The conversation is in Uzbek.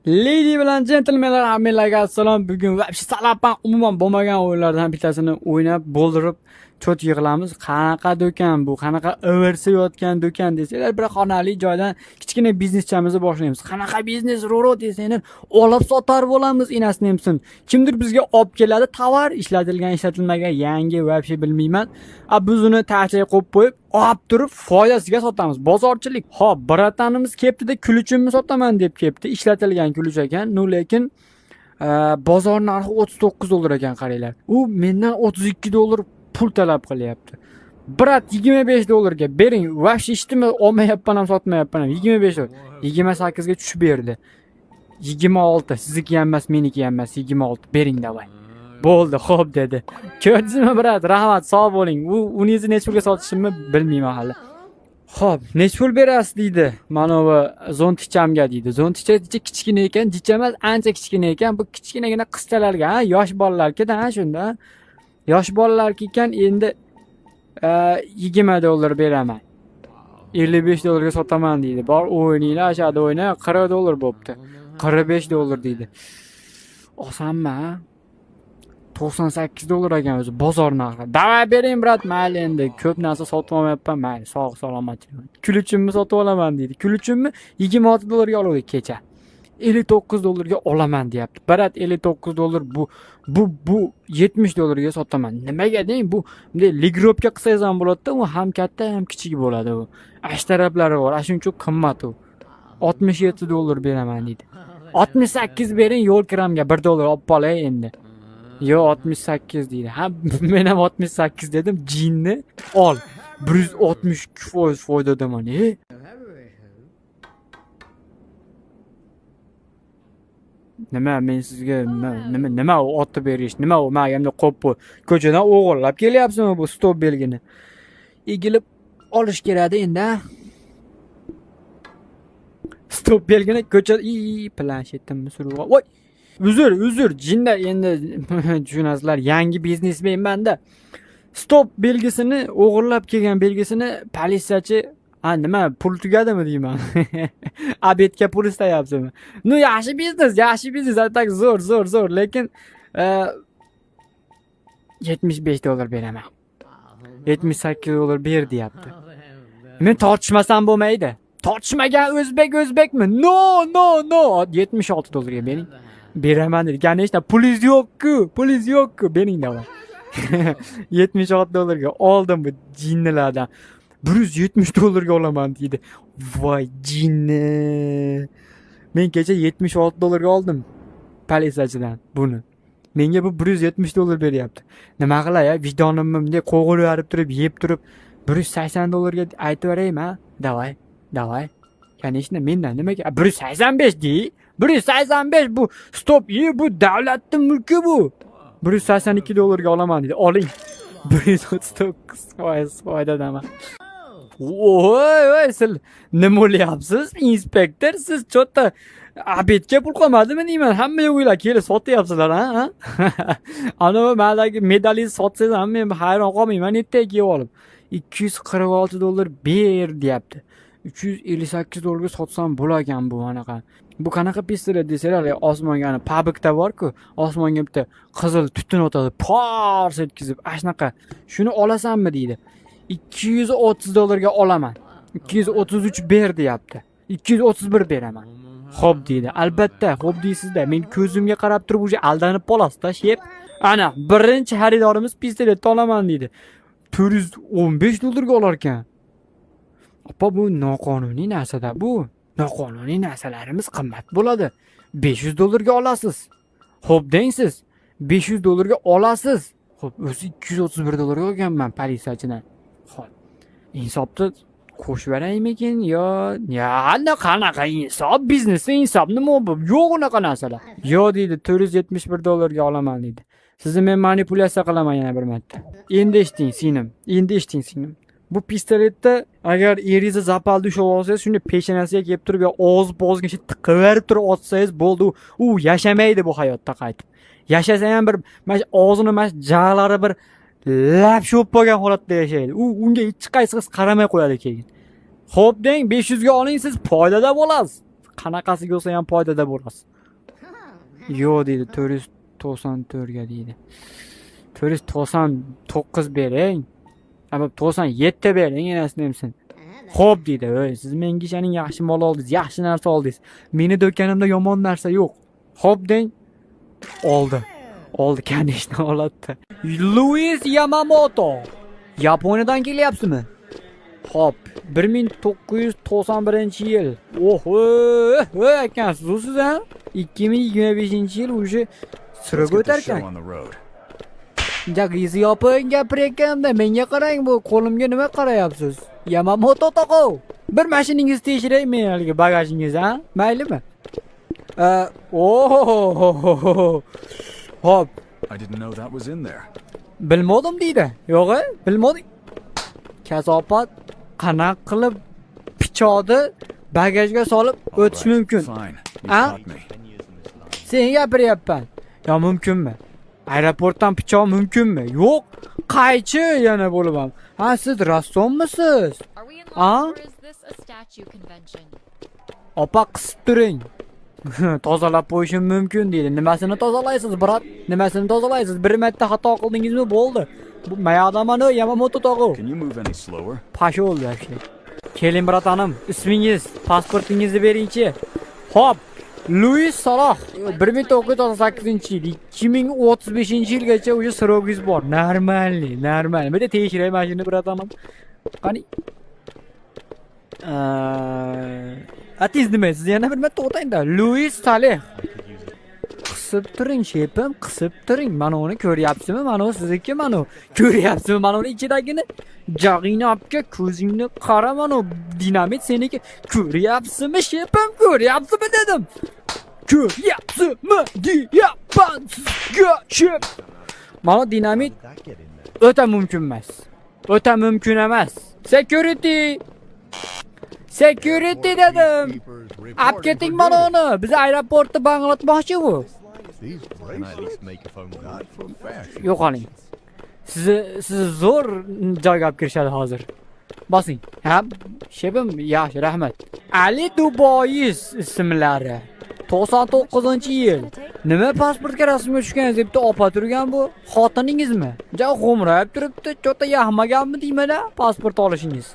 Lady bilan jentlmenlar, hammalarga assalom. Bugun вообще salapam umuman bo'lmagan o'yinlardan bittasini o'ynab, bo'ldirib, cho't yig'ilamiz. Qanaqa do'kon bu? Qanaqa ivirsayotgan do'kon desanglar, bir xonali joydan kichkina bizneschamizni boshlaymiz. Qanaqa biznes, Roro desanglar, olib sotar bo'lamiz inasini emsin. Kimdir bizga olib keladi tovar, ishlatilgan, ishlatilmagan, yangi, вообще bilmayman. A biz uni taxtaga qo'yib qo'yib, olib turib foydasiga sotamiz. Bozorchilik. Xo'p, братан imiz kelibdi-da, ключ imni sotaman deb kelibdi. Ishlatilgan ключ ekan. Ну, lekin bozor narxi 39 dollar ekan, qaranglar. U mendan 32 dollar pul talab qilyapti. Брат, 25 dollarga bering. Вообще eshitdimi? Olmayapman ham, sotmayapman ham. 25 dollar. 28 ga tushib berdi. 26, sizniki ham emas, meniki ham emas, 26 bering, давай. Bo'ldi, xo'p dedi. Ko'rdingizmi, брат? Rahmat, sog' bo'ling. U uningizni necha pulga sotishimni bilmayman hali. Xo'p, necha pul berasiz deydi. Mana bu zontикchamga deydi. Zontикcha kichkina ekan, jicha emas, ancha kichkina ekan. Bu kichkinagina qizchalarga, ha, yosh bolalarga-da, ha, shunda. Yosh bolalarga ekan, endi 20 dollar beraman. 55 dollarga sotaman deydi. Bor o'ynanglar, ashada o'yna, 40 dollar bo'pti. 45 dollar deydi. Olsammi, ha? 98 dollar ekan o'zi bozor narxi. Давай bering, брат, mayli endi. Ko'p narsa sotib olmayapman, mayli, sog' salomat. Ключ imni sotib olaman deydi. Ключ imni 26 dollarga oluvdik kecha. 59 dollarga olaman deyapti. Брат, 59 dollar bu 70 dollarga sotaman. Nimaga deng, bu bunday лигроп ga qilsangiz ham bo'ladi-da, u ham katta ham kichik bo'ladi u. Ash taraflari bor, shuning uchun qimmat u. 67 dollar beraman deydi. 68 bering, yo'l kiramga 1 dollar olib qolay endi. Yo, 68 deydi. Ha, men ham 68 dedim, jinni ol. 162% foydadaman. E? Nima, men sizga nima u otib berish, nima u menga bunday qo'yib qo'y. Ko'chadan o'g'irlab kelyapsizmi bu stop belgini? Egilib olish kerakda endi, a? Stop belgini ko'cha i planshetimni surib. Voy! Uzr, uzr, jinda endi tushunasizlar, yangi biznesmenmanda. Stop belgisini o'g'irlab kelgan belgisini politsiyachi, ha, nima, pul tugadimi deyman. Обед ga pul istayapsizmi? Ну, yaxshi biznes, yaxshi biznes, так zo'r, zo'r, zo'r, lekin 75 dollar beraman. 78 dollar ber deyapti. Men tortishmasam bo'lmaydi. Tortishmagan o'zbek o'zbekmi? No, no, no. 76 dollarga bering. Beraman dedi. Конечно, pulingiz yo'q-ku, pulingiz yo'q-ku, bering давай. 76 dollarga oldim bu jinnilardan. 170 dollarga olaman deydi. Voy jinni. Men kecha 76 dollarga oldim politsiyachidan buni. Menga bu 170 dollar beryapti. Nima qilay, a? Vijdonimni bunday qo'g'irib turib, yeb turib 180 dollarga aytib beraymi, a? Давай, давай. Конечно, mendan nimaga 185 dey? 185 bu stop, e bu davlatning mulki bu. 182 dollarga olaman dedi. Oling. 139% foydadaman. Voy, voy, siz nima bo'lyapsiz, inspektor? Siz чё-то обед ga pul qolmadimi deyman. Hamma yo'qlar kelib sotyapsizlar, ha? Anavi mandagi medalingizni sotsangiz ham men hayron qolmayman, ertaga kiyib olib. 246 dollar ber deyapti. 358 dollarga sotsam bo'larkan bu anaqa. Bu qanaqa pistolet desanglar, osmonga ana PUBGda bor-ku, osmonga bitta qizil tutun o'tadi, pars etkizib, ana shunaqa. Shuni olasanmi deydi. 230 dollarga olaman. 233 ber deyapti. 231 beraman. Xo'p deydi. Albatta, xo'p deysizda. Men ko'zimga qarab turib уже aldanib qolasizda, shep. Ana, birinchi xaridorimiz pistoletni olaman deydi. 415 dollarga olar ekan. Opa, bu noqonuniy narsada bu. Noqonuniy narsalarimiz qimmat bo'ladi. 500 dollarga olasiz. Xo'p deng siz. 500 dollarga olasiz. Xo'p, o'zi 231 dollarga olganman politsiyachidan. Xo'p. Insofni qo'shib beraymikin yo ya qanaqa insof, biznesda insof nima bu? Yo'q unaqa narsalar. Yo deydi, 471 dollarga olaman deydi. Sizni men manipulyatsiya qilaman yana bir marta. Endi eshiting, singlim. Endi eshiting, singlim. Bu pistoletda agar eringizni запал da ushlab olsangiz, shunday peshonasiga kelib turib yo og'iz bo'g'ziga tiqaverib turib otsangiz bo'ldi, u yashamaydi bu hayotda qaytib. Yashasa ham bir mana shu og'zini mana shu jag'lari bir lapsha bo'lib qolgan holatda yashaydi. U unga hech qaysi qiz qaramay qo'yadi keyin. Xo'p deng, 500 ga oling, siz foydada bo'lasiz. Qanaqasiga bo'lsa ham foydada bo'lasiz. Yo'q deydi, 494 ga deydi. 499 bering. Ama 97 bering, enasini emsin. Xo'p deydi. "Ey, siz menga ishoning, yaxshi mol oldingiz, yaxshi narsa oldingiz. Meni do'konimda yomon narsa yo'q. Xo'p deng." Oldi. Oldi, конечно, oladi. Luis Yamamoto. Yaponiyadan kelyapsizmi? Xo'p, 1991-yil. Oho, ekansiz u siz, ha? 2025-yil уже Let's sirib get o'tar this show ekan. on the road. Jag'ingizni yoping gapirayotganda menga qarang, bu qo'limga nima qarayapsiz? Yamamoto tog'o. Bir mashinangizni tekshiray men haligi bagajingizni, ha? Maylimi? Oh. Hop, I didn't know that was in there. Bilmadim deydi. Yo'q, bilmadim. Kasofat, qanaqa qilib pichoqni bagajga solib All o'tish right, mumkin? fine. You А? caught me. Sen gapiryapman. Yo mumkinmi? Aeroportdan pichoq mumkinmi? Yo'q. Qaychi yana bo'lib ham. Ha, siz rassommisiz? Are we in Ah? line or is this a statue convention? Opa, qisib turing. Tozalab qo'yishim mumkin deydi. Nimasini tozalaysiz, брат? Nimasini tozalaysiz? Bir marta xato qildingizmi, bo'ldi. Bu mayadaman, Yamamoto tog'u. Can you move any slower? Пошёл вообще. Keling, братан im, ismingiz, pasportingizni beringchi. Xo'p, Luis Saloh 1998-yil 2035-yilgacha уже срок ingiz bor. Нормальный, нормальный. Bitta tekshiray mana shuni, братан im. Qani? Atingiz nima? Siz yana bir marta o'tayda. Luis Saleh. Qisib turing, шеф im, qisib turing. Mana uni ko'ryapsizmi? Mana u sizniki, mana u. Ko'ryapsizmi? Mana uni ichidagini? Jag'ingni olib kel, ko'zingni qara, mana u dinamit seniki. Ko'ryapsizmi, шеф im? Ko'ryapsizmi dedim. Ko'ryapsizmi deyapman sizga, шеф. Mana dinamit o'ta mumkin emas. O'ta mumkin emas. Security. Security dedim. Olib keting mana uni. Biz aeroportni banglatmoqchi bu. Can I at least make a phone call? Yo'qoling. Sizni zo'r joyga olib kirishadi hozir. Bosing. Ha, шеф im, yaxshi, rahmat. Ali Dubois ismlari. 99-yil. Nima pasportga rasmga tushganingiz bitta opa turgan bu. Xotiningizmi? Ja xo'mrayib turibdi. Чё-то yaxmaganmi deyman-a pasport olishingiz.